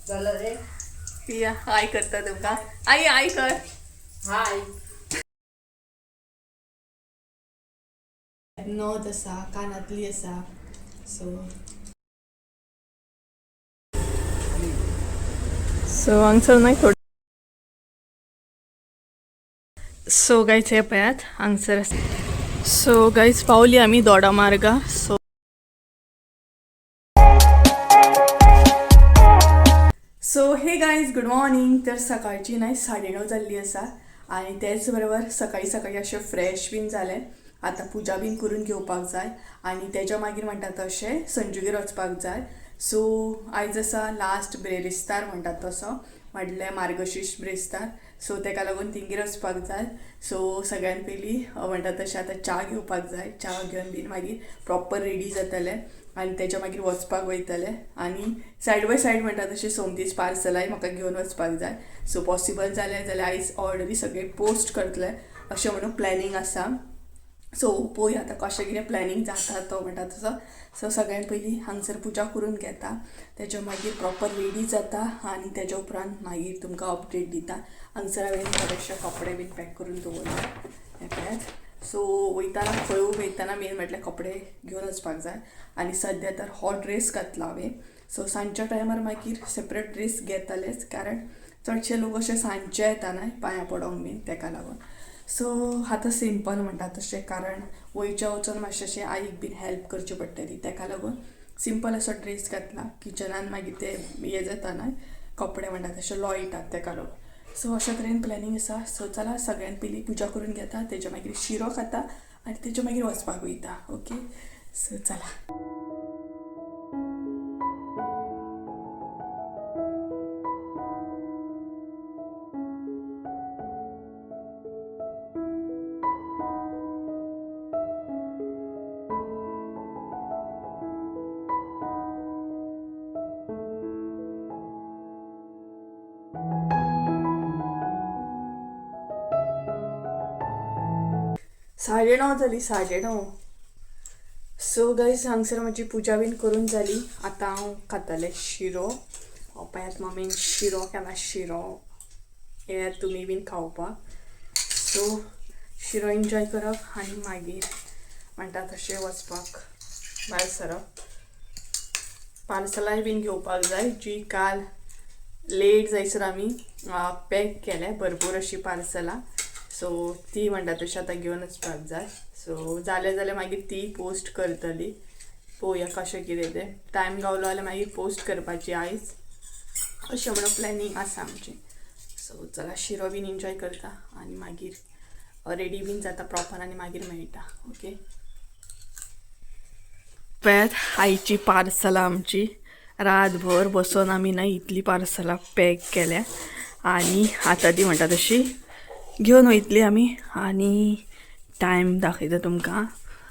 चल रे. पिया हाय करता तुमकां. आई हाय कर. हाय. नथ आसा, कानांतली आसा. सो सो हांगसर न्हय थोडे. सो गायज, हे पळयात हांगसर आसा. सो गायज, पावली आमी दोडामार्गा. So so hey guys, good morning. तर सकाळची न्हय 9:30 जाल्ली आसा आनी तेच बरोबर सकाळी सकाळी अशें फ्रेश बीन जालें. आतां पुजा बीन करून घेवपाक जाय आनी तेज्या मागीर म्हणटा तशें संजूगेर वचपाक जाय. सो आयज आसा लास्ट ब्रेस्तार म्हणटात तसो, म्हटल्यार मार्गशीर्ष ब्रेस्तार. सो तेका लागून तिंगेर वचपाक जाय. सो सगळ्यान पयलीं म्हणटा तशें आतां च्या घेवपाक जाय. च्या घेवन बीन मागीर प्रॉपर रेडी जातलें आनी तेच्या मागीर वचपाक वयतलें. आनी सायड बाय सायड म्हणटा तशें सोमतीच पार्सलाय म्हाका घेवन वचपाक जाय. सो पॉसिबल जालें जाल्यार आयज ऑर्डरी सगळें पोस्ट करतलें अशें म्हणून प्लॅनिंग आसा. सो पळोवया आतां कशें कितें प्लॅनिंग जाता तो म्हणटा तसो. सो सगळ्यान पयलीं हांगसर पुजा करून घेता, तेच्या मागीर प्रॉपर रेडी जाता आनी तेच्या उपरांत मागीर तुमकां अपडेट दिता. हांगसर हांवें थोडेशे कपडे बीन पॅक करून दवरले, हें पळयात. सो वयताना खंय वयताना मेन म्हटल्यार कपडे घेवन वचपाक जाय आनी सद्या तर हो ड्रेस घातला हांवें. सो सांजच्या टायमार मागीर सेपरेट ड्रेस घेतलेच, कारण चडशे लोक अशे सांजचे येता न्हय पांयां पडोंक बीन, तेका लागून. सो आतां सिंपल म्हणटा तशें, कारण वयच्या वचून मातशें अशें आईक बीन हेल्प करची पडटली, तेका लागून सिंपल असो ड्रेस घातला. किचनान मागीर ते हें जाता न्हय कपडे म्हणटा तशे लोळटात, तेका लागून. सो अशा तरेन प्लॅनिंग आसा. सो चला सगळ्यान पयलीं पुजा करून घेता, तेच्या मागीर शिरो खाता आनी तेच्या मागीर वचपाक वयता. ओके, सो चला. 9:30 जाली, 9:30. सो गायज, हांगसर म्हजी पुजा बीन करून जाली. आतां हांव खातलें शिरो. हो पळयात, मम्मीन शिरो केला. शिरो येयात तुमी बीन खावपाक. सो शिरो एन्जॉय करप आनी मागीर म्हणटा तशें वचपाक भायर सरप. पार्सलाय बीन घेवपाक जाय, जी काल लेट जायसर आमी पॅक केले भरपूर अशी पार्सलां. सो ती म्हणटा तशी आतां घेवन वचपाक जाय. सो जालें जाल्यार मागीर ती पोस्ट करतली. पळोवया कशें कितें तें. टायम गावलो जाल्यार मागीर पोस्ट करपाची आयज, अशें म्हणून प्लॅनिंग आसा आमचें. सो चला शिरो बीन एन्जॉय करता आनी मागीर रेडी बीन जाता प्रॉपर आनी मागीर मेळटा. ओके, पळयात आईची पार्सलां आमची. रातभर बसून आमी न्हय इतली पार्सलां पॅक केल्या आनी आतां ती म्हणटा तशी घेवन वयतली आमी. आनी टायम दाखयता तुमकां.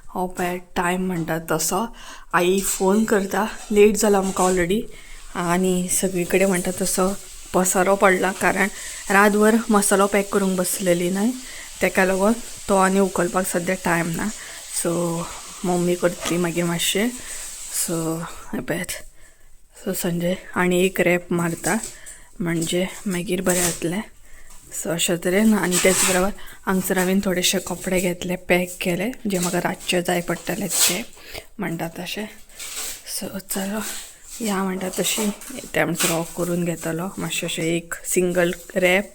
हो पळय टायम म्हणटा तसो आई फोन करता, लेट जाला आमकां ऑलरेडी. आनी सगळी कडेन म्हणटा तसो पसारो पडला, कारण रातभर मसालो पॅक करूंक बसलेली न्हय, तेका लागून तो आनी उखलपाक सद्या टायम ना. सो मम्मी करतली मागीर मातशें. सो हें पळयात. सो संजय आनी एक रॅप मारता म्हणजे मागीर बरें जातलें. सो अशा तरेन. आनी तेच बरोबर हांगसर हांवें थोडेशे कपडे घेतले, पॅक केले, जे म्हाका रातचे जाय पडटले ते म्हणटा तशें. सो चलो या म्हणटा तशी त्या म्हणसर हो करून घेतलो मातशें अशें एक सिंगल रॅप.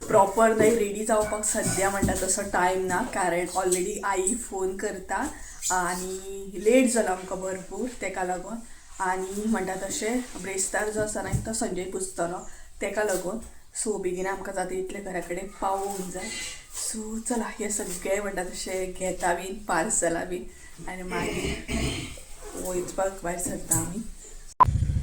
प्रॉपर न्हय रेडी जावपाक सद्या म्हणटा तसो टायम ना, कारण ऑलरेडी आई फोन करता आनी लेट जालो आमकां भरपूर, तेका लागून. आनी म्हणटा तशें ब्रेस्तार जो आसा न्हय तो संजय पुजतलो, तेका लागून. सो बेगीन आमकां जाता इतले घरा कडेन पावोवंक जाय. सो चला हे सगळे म्हणटा तशें घेता बीन पार्सलां बीन आनी मागीर वचपाक भायर सरता आमी.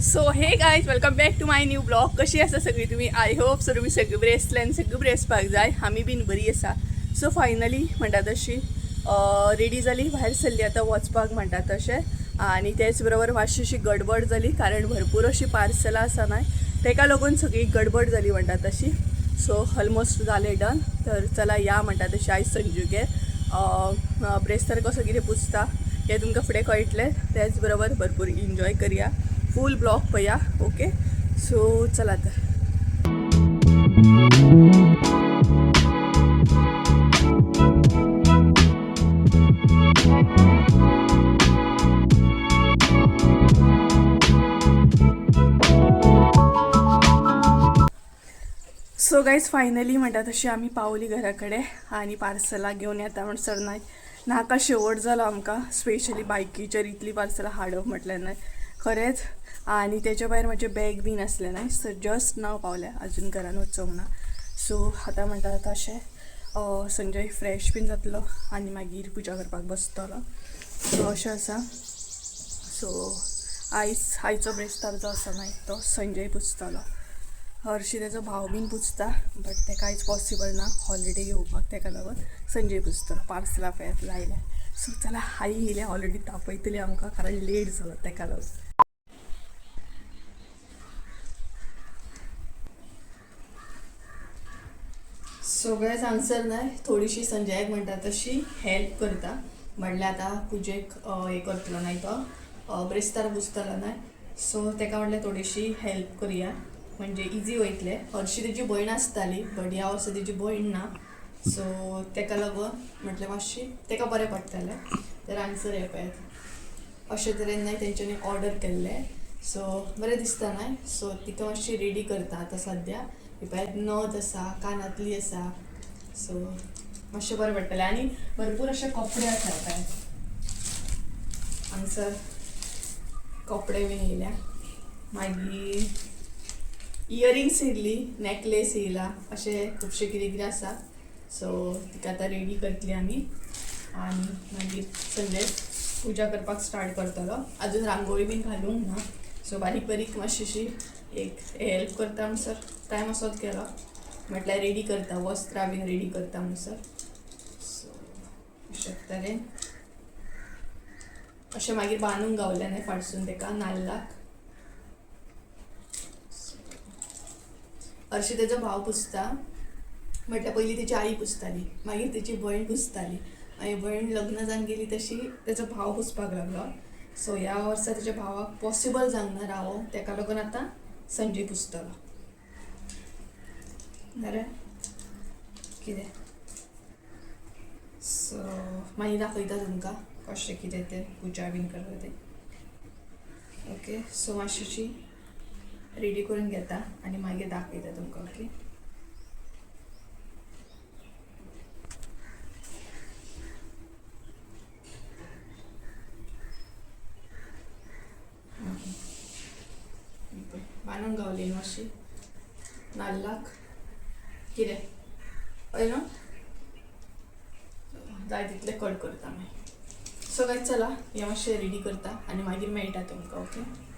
So hey guys, welcome back to my new blog. कशी आसा सगळी तुमी? I hope so तुमी सगळी बरी आसतली आनी सगळी बरी आसपाक जाय. आमी बीन बरी आसा. सो फायनली म्हणटा तशी रेडी जाली, भायर सरली आतां वचपाक म्हणटा तशें. आनी तेच बरोबर मातशी अशी गडबड जाली, कारण भरपूर अशी पार्सलां आसा न्हय, तेका लागून सगळी गडबड जाली म्हणटा तशी. सो ऑलमोस्ट जालें डन. तर चला या म्हणटा तशें आयज संजूगेर ब्रेस्तार कसो कितें पुजता हें तुमकां फुडें कळटलें. तेच बरोबर भरपूर एन्जॉय करया, फूल ब्लॉग पळया. ओके, सो चला तर. सो गायज फायनली म्हणटा तशी आमी पावली घरा कडेन आनी पार्सलां घेवन येता म्हणसर नाय नाका शेवट जालो आमकां. स्पेशली बायकीचेर इतली पार्सलां हाडप म्हटल्यार न्हय खरेंच. आनी तेच्या भायर म्हजें बॅग बीन आसलें न्हय, सो जस्ट नाव पावलें, अजून घरान वचोंक ना. सो आतां म्हणटा तशें संजय फ्रेश बीन जातलो आनी मागीर पुजा करपाक बसतलो. सो अशें आसा. सो आयज आयचो ब्रेस्तार जो आसा न्हय तो संजय पुजतलो. हरशीं तेजो भाव बीन पुजता बट तेका आयज पॉसिबल ना हॉलिडे घेवपाक, तेका लागून संजय पुजतलो. पार्सलां पळयात लायल्या. सो चला, आई येयल्या ऑलरेडी तापयतली आमकां कारण लेट जालो तेका लागून. सगळें सांगसर न्हय थोडीशी संजयाक म्हणटा तशी हेल्प करता. म्हणल्यार आतां पुजेक हें करतलो न्हय तो ब्रेस्तार पुजतलो न्हय, सो तेका म्हणल्यार थोडीशी हेल्प करुया म्हणजे इजी वयतलें. हरशीं तेजी भयण आसताली बट ह्या वर्सा तेजी भयण ना, सो तेका लागून म्हटल्यार मातशी तेका बरें पडटलें. तर आन्सर हें पळयात अशे तरेन न्हय तेंच्यांनी ऑर्डर केल्लें. सो बरें दिसता न्हय. सो तिका मातशी रेडी करता आतां सद्या. ही पळयात नथ आसा, कानांतली आसा, सो मातशें बरें पडटलें. आनी भरपूर अशे कपडे आसा पळयात हांगसर कपडे बीन येयल्या. मागीर इयरिंग्स येयल्ली, नॅकलेस येयला, अशें खुबशें कितें कितें आसा. सो तिका आतां रेडी करतली आमी आनी मागीर संजय पुजा करपाक स्टार्ट करतलो. अजून रांगोळी बीन घालूंक ना, सो बारीक बारीक मातशीशी एक हेल्प करता म्हणसर टायम असोच गेलो. म्हटल्यार रेडी करता, वस्त्रां बीन रेडी करता म्हणसर. सो अशे तरेन अशें मागीर बांदूंक गावलें न्हय फाटसून तेका नाल्लाक. हरशीं तेजो भाव पुजता, म्हटल्यार पयलीं तेची आई पुजताली, मागीर तेची भयण पुजताली, मागीर भयण लग्न जावन गेली तशी तेजो भाव पुजपाक लागलो. सो ह्या वर्सा तेच्या भावाक पॉसिबल जावंक ना रावोंक, तेका लागून आतां संजय पुजतलो. बरें कितें सो मागीर दाखयता तुमकां कशें कितें तें पुजा बीन करता तें. ओके, सो मातशीशी रेडी करून घेता आनी मागीर दाखयता तुमकां. ओके, बांदून गावली मातशी नाल्लाक कितें हय न्हू, जाय तितलें कट करता मागीर. सो गायज चला हें मातशें रेडी करता आनी मागीर मेळटा तुमकां. ओके.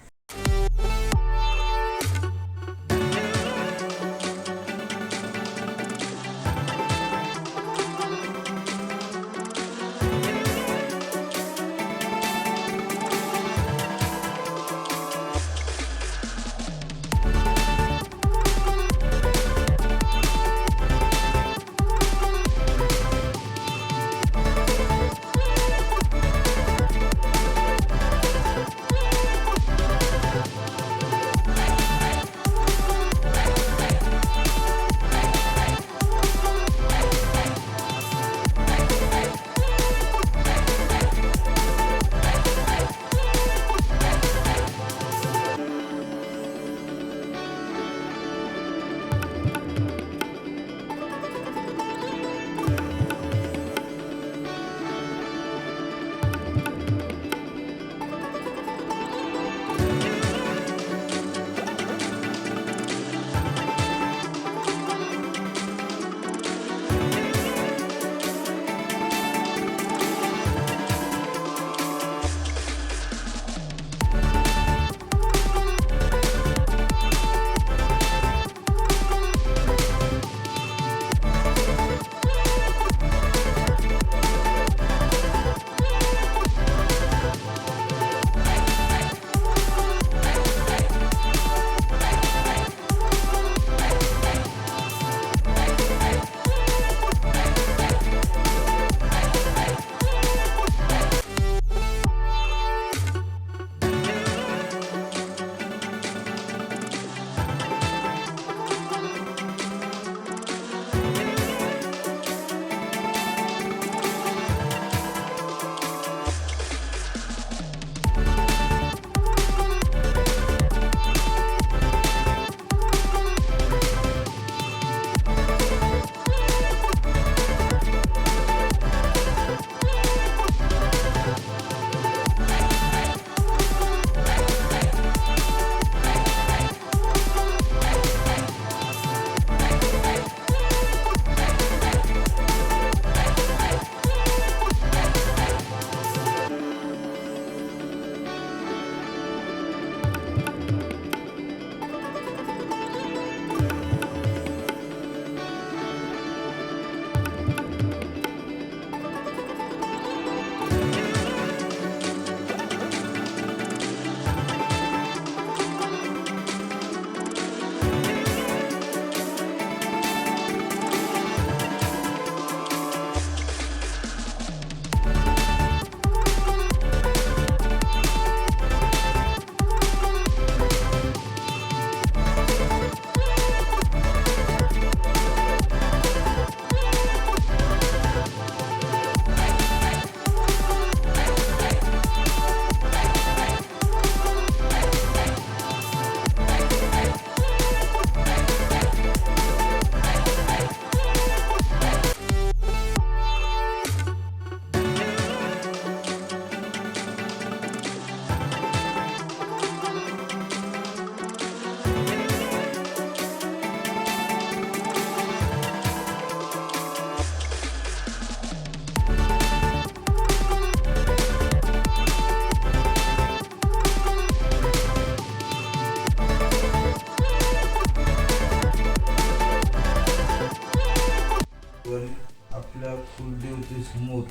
समोर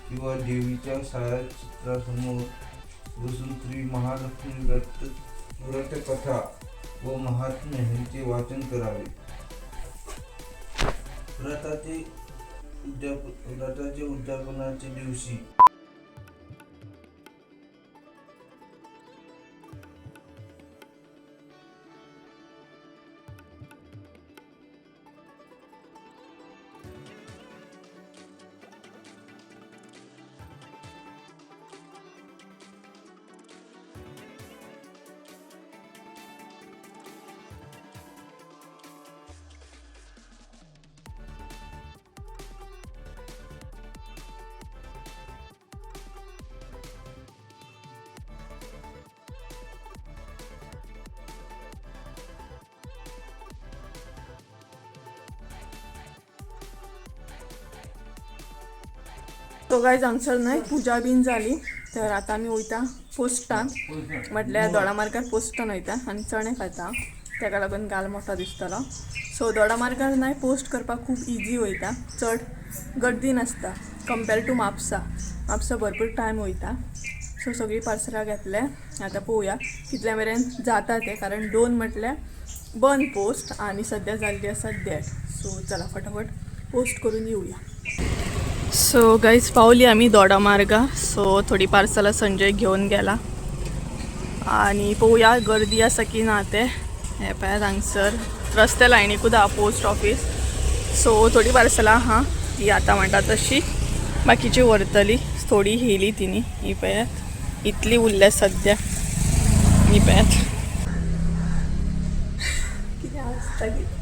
किंवा देवीच्या छायाचित्रासमोर बसून श्री महालक्ष्मी व्रतकथा व महात्म्य यांचे वाचन करावे. व्रताचे व्रताचे उद्यापनाच्या दिवशी तो गायज हांगसर न्हय पुजा बीन जाली तर आतां आमी वयता पोस्टान, म्हटल्यार दोडामार्गार पोस्टान वयता आनी चणे खाता, ताका लागून गाल मोठो दिसतलो. सो दोडामार्गार न्हय पोस्ट करपाक खूब इजी वयता, चड गर्दी नासता कंपेर टू म्हापसा. म्हापसा भरपूर टायम वयता. सो सगळीं पार्सलां घेतले, आतां पळोवया कितल्या मेरेन जाता तें, कारण 2 म्हटल्यार बंद पोस्ट आनी सद्या जाल्ली आसा 1.5. सो चला फटाफट पोस्ट करून येवया. सो गायज पावली आमी दोडामार्गा. सो थोडी पार्सलां संजय घेवन गेला आनी पळोवया गर्दी आसा की ना तें. हें पळयात हांगसर रस्त्या लायनीकूच आहा पोस्ट ऑफीस. सो थोडी पार्सलां आहा ती आतां म्हणटा तशी बाकीची व्हरतली, थोडी येयली तिनी. ही पळयात इतली उरल्या सद्या. ही पळयात कितें आसता कितें.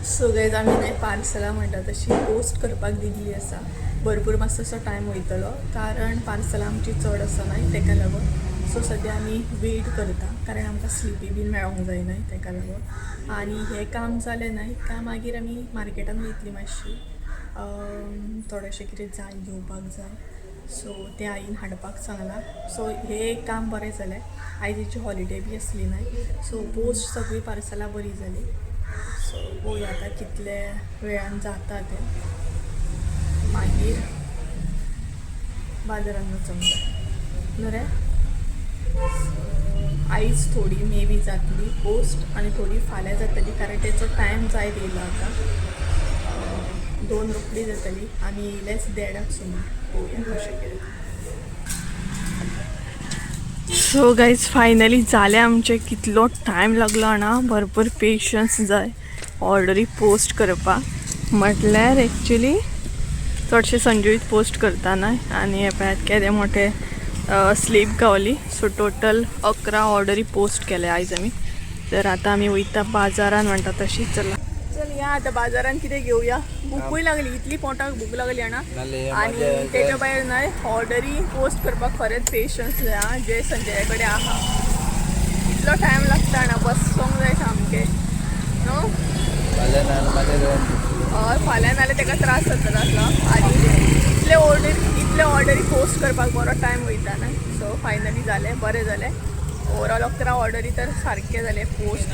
सो गायज आमी न्हय पार्सलां म्हणटा तशी पोस्ट करपाक दिल्ली आसा. भरपूर मातसो असो टायम वयतलो कारण पार्सलां आमची चड आसा न्हय तेका लागून. सो सद्या आमी वेट करता कारण आमकां स्लिपी बीन मेळोंक जाय न्हय तेका लागून. आनी हें काम जालें न्हय काय मागीर आमी मार्केटान वयतली मातशी, थोडेशें कितें जाय घेवपाक जाय. सो तें आईन हाडपाक सांगलां. सो हें एक काम बरें जालें, आयज हेची हॉलिडे बी आसली न्हय. सो पोस्ट सगळीं पार्सलां बरीं जालीं. सो पळोवया आतां कितले वेळान जाता तें, मागीर बाजारान वचोंक जाय न्हू रे. आयज थोडी मे बी जातली पोस्ट आनी थोडी फाल्यां जातली कारण तेचो टायम जायत येयला आतां. 2 रोखडी जातली आनी येयलेच 1.5 सुमार. पळोवया कशें कितें. सो गायज फायनली जालें आमचें. कितलो टायम लागलो जाणा, भरपूर पेशन्स जाय ऑर्डरी पोस्ट करपाक. म्हटल्यार एक्चुली चडशे संजूच पोस्ट करता न्हय. आनी हें पळयात केदें मोठें स्लीप गावली. सो टोटल 11 ऑर्डरी पोस्ट केले आयज आमी. तर आतां आमी वयता बाजारान म्हणटा तशी. चला चल या आतां बाजारान कितें घेवया. भुकूय लागली, इतली पोटाक भूक लागली जाणा. आनी तेच्या भायर न्हय ऑर्डरी पोस्ट करपाक खरेंच पेशन्स जाय आं, जे संजया कडेन आहा. इतलो टायम लागता जाणा, बसोंक जाय सामकें न्हू. हय फाल्यां नाल्यार तेका त्रास जातलो आसलो. आनी इतले ऑर्डरी पोस्ट करपाक बरो टायम वयता न्हय. सो फायनली जालें, बरें जालें. ओवरऑल 11 ऑर्डरी तर सारकें जालें पोस्ट.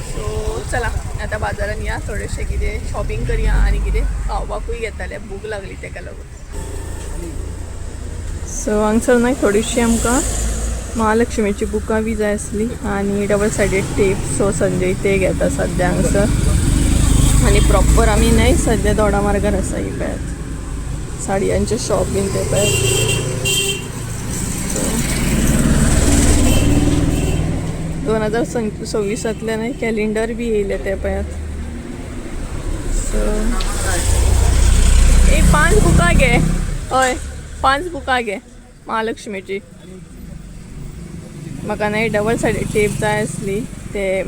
सो चला आतां बाजारान या, थोडेशें कितें शॉपिंग करया आनी कितें खावपाकूय घेतलें, भूक लागली तेका लागून. सो हांगसर न्हय थोडीशी आमकां महालक्ष्मीची बुकां बी जाय आसली आनी डबल सायडीड टेप. सो संजय ते घेता सद्या हांगसर. आनी प्रॉपर आमी न्हय सद्या दोडामार्गार आसा. ही पळयात साडयांचें शॉप बीन ते पळयात. 2026 न्हय कॅलेंडर बी येयलें ते पळयात. सो ए 5 बुकां घे, हय 5 बुकां घे महालक्ष्मीची. म्हाका न्हय डबल सायडीड टेप जाय आसली, ते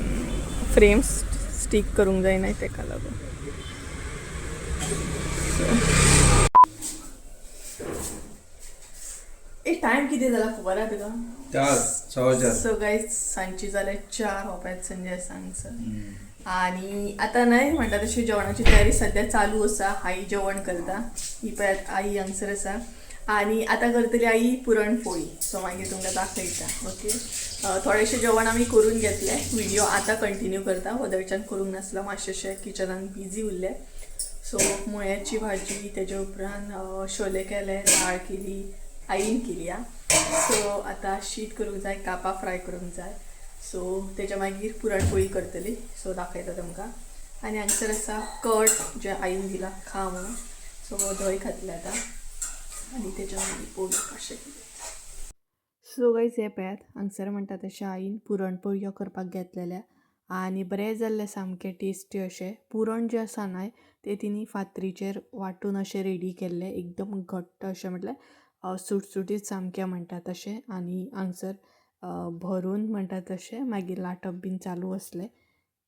फ्रेम्स स्टीक करूंक जाय न्हय तेका लागून. ए टायम कितें जाला खबर आहा तुका? 4, 4:15. सो गायज सांजची जाल्यार 4 हो संजय सांगसर. आनी आतां न्हय म्हणटा तशी जेवणाची तयारी सद्या चालू आसा. आई जेवण करता, ही पळयात आई हांगसर आसा. आनी आतां करतली आई पुरणपोळी. सो मागीर तुमकां दाखयता. ओके, थोडेशें जेवण आमी करून घेतलें. व्हिडिओ आतां कंटिन्यू करता, वदळच्यान करूंक नासलो, मातशें किचनान बिजी उरलें. सो मुळ्याची भाजी, तेजे उपरांत शोले केले, दाळ केली, आईन केली आ. सो आतां शीत करूंक जाय, कापां फ्राय करूंक जाय. सो तेच्या मागीर पुरणपोळी करतली. सो दाखयता तुमकां. आनी हांगसर आसा कर्ड जे आईन दिला खा म्हणून. सो धंय खातले आतां आनी तेच्या मागीर पळोवया कशें कितें. सो गायज, हे पळयात, हांगसर म्हणटा तशें आईन पुरणपोळयो करपाक घेतलेल्या आनी बरें जाल्लें, सामकें टेस्टी अशें. पुरण जें आसा न्हय तें तिणी फातरीचेर वांटून अशें रेडी केल्लें, एकदम घट्ट अशें, म्हटल्यार सुटसुटीत सामकें म्हणटा तशें. आनी हांगसर भरून म्हणटा तशें मागीर लाटप बीन चालू आसलें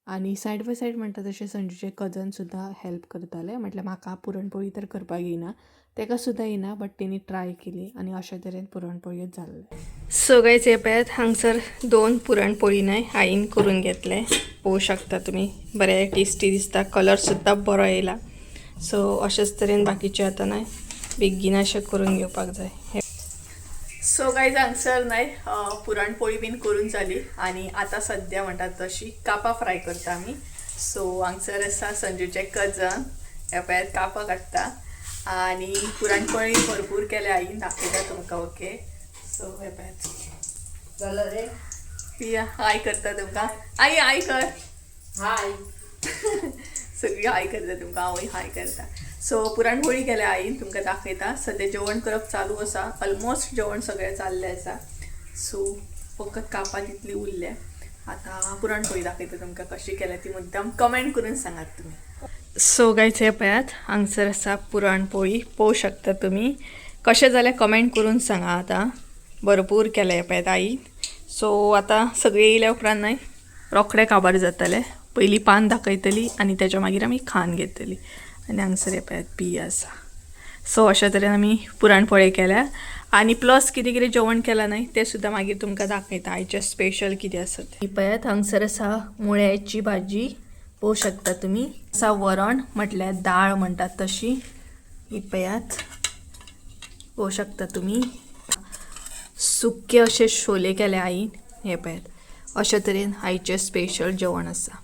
आनी सायड बाय सायड म्हणटा तशें संजूचे कजन सुद्दां हेल्प करताले. म्हटल्यार म्हाका पुरणपोळी तर करपाक येना, तेका सुद्दां येना, बट तेणी ट्राय केली आनी अशे तरेन पुरणपोळयो जाल्ले. सो गायज, हे पळयात, हांगसर दोन पुरणपोळी न्हय आईन करून घेतले. पळोवंक शकता तुमी, बरे टेस्टी दिसता, कलर सुद्दां बरो येयला. सो अशेच तरेन बाकीचे आतां न्हय बेगीन अशें करून घेवपाक जाय. सो गायज, हांगसर न्हय पुरणपोळी बीन करून जाली आनी आतां सद्या म्हणटात तशी कापां फ्राय करता आमी. सो हांगसर आसा संजूचे कजन, ह्या पळयात, कापां काडटा आनी पुरणपोळी भरपूर केल्या आईन, दाखयता तुमकां. ओके, सो हे पळयात. चला रे. पिया हाय करता तुमकां. आई, हाय कर. हाय. सगळी हाय करता तुमकां, हांवूय हाय करता. सो पुरणपोळी केल्या आईन, तुमकां दाखयता. सद्या जेवण करप चालू आसा, ऑलमोस्ट जेवण सगळें जाल्लें आसा. सो फकत कापां तितली उरल्या. आतां पुरणपोळी दाखयता तुमकां कशी केल्या ती, मुद्दाम कमेंट करून सांगात तुमी. सो गायज, हे पळयात, हांगसर आसा पुरणपोळी. पळोवंक शकता तुमी, कशें जालें कमेंट करून सांगा. आतां भरपूर केलें हे पळयात आईन. सो आतां सगळीं येयल्या उपरांत न्हय रोखडें काबार जातलें. पयलीं पान दाखयतली आनी तेच्या मागीर आमी खान घेतली. आनी हांगसर हे पळयात, बी आसा. सो अशा तरेन आमी पुरणपोळी केल्या आनी प्लस कितें कितें जेवण केलां न्हय तें सुद्दां मागीर तुमकां दाखयता, आयचें स्पेशल कितें आसा तें. पळयात, हांगसर आसा मुळ्याची भाजी, पळोवंक शकता तुमी. आसा वरण, म्हटल्यार दाळ म्हणटात तशी. ही पळयात, पळोवंक शकता तुमी. सुके अशे शोले केले आईन. हे पळयात, अशे तरेन आयचें स्पेशल जेवण आसा.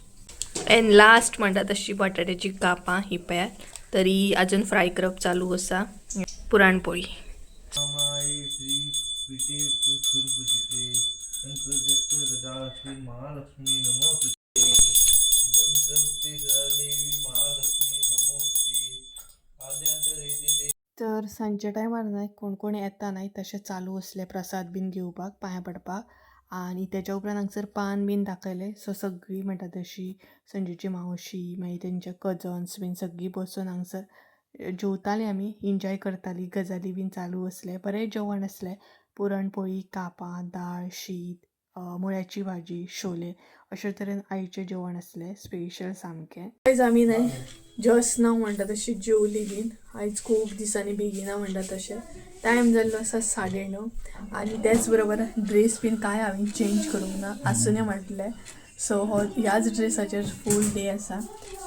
एन्ड लास्ट म्हणटा तशी बटाट्याची कापां, ही पळयात, तरी अजून फ्राय करप चालू आसा. पुरणपोळी. माई श्री पीठे सुरपूजिते, शंकर गदा श्री महालक्ष्मी नमोस्तुते, मंत्रमुक्ती देवी महालक्ष्मी नमोस्तुते, आद्यांतरहिते. तर सांजच्या टायमार न्हय कोण कोण येता न्हय तशें चालू आसलें, प्रसाद बीन घेवपाक, पांयां पडपाक. आनी तेच्या उपरांत हांगसर पान बीन दाखयलें. सो सगळीं म्हणटा तशी संजूची मावशी, मागीर तेंचे कजन्स बीन सगळीं बसून हांगसर जेवतालीं, आमी एन्जॉय करतालीं, गजाली बीन चालू आसलें. बरें जेवण आसलें, पुरणपोळी, कापां, दाळ, शीत, मुळ्याची भाजी, शोले, अशे तरेन आयचें जेवण आसलें स्पेशल सामकें. आयज आमी न्हय जस्ट नाव म्हणटा तशी जेवली बीन. आयज खूब दिसांनी बेगिना म्हणटा तशें. टायम जाल्लो आसा 9:30 आनी तेच बरोबर ड्रेस बीन कांय हांवें चेंज करूंक ना, आसूं म्हटलें. सो हो ह्याच ड्रेसाचेर फूल डे आसा.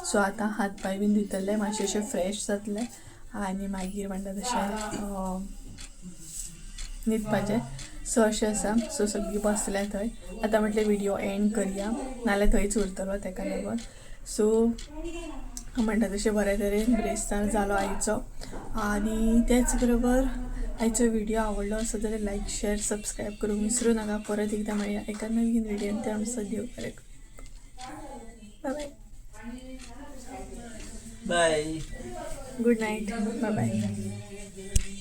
सो आतां हात पांय बीन धुतले, मातशें अशें फ्रेश जातलें आनी मागीर म्हणटा तशें न्हिदपाचें. सो अशें आसा. सो सगळीं बसल्या थंय. आतां म्हटलें व्हिडियो एंड करया, नाल्यार थंयच उरतलो तेका लागून. सो म्हणटा तशें बरे तरेन ब्रेस्तार जालो आयचो. आनी तेच बरोबर आयचो व्हिडियो आवडलो आसत जाल्यार लायक, शेर, सबस्क्रायब करूंक विसरूं नाका. परत एकदां मेळया एका नवीन व्हिडियोन. ते आमचो देव बरें. Bye bye. Bye. Good night, bye bye.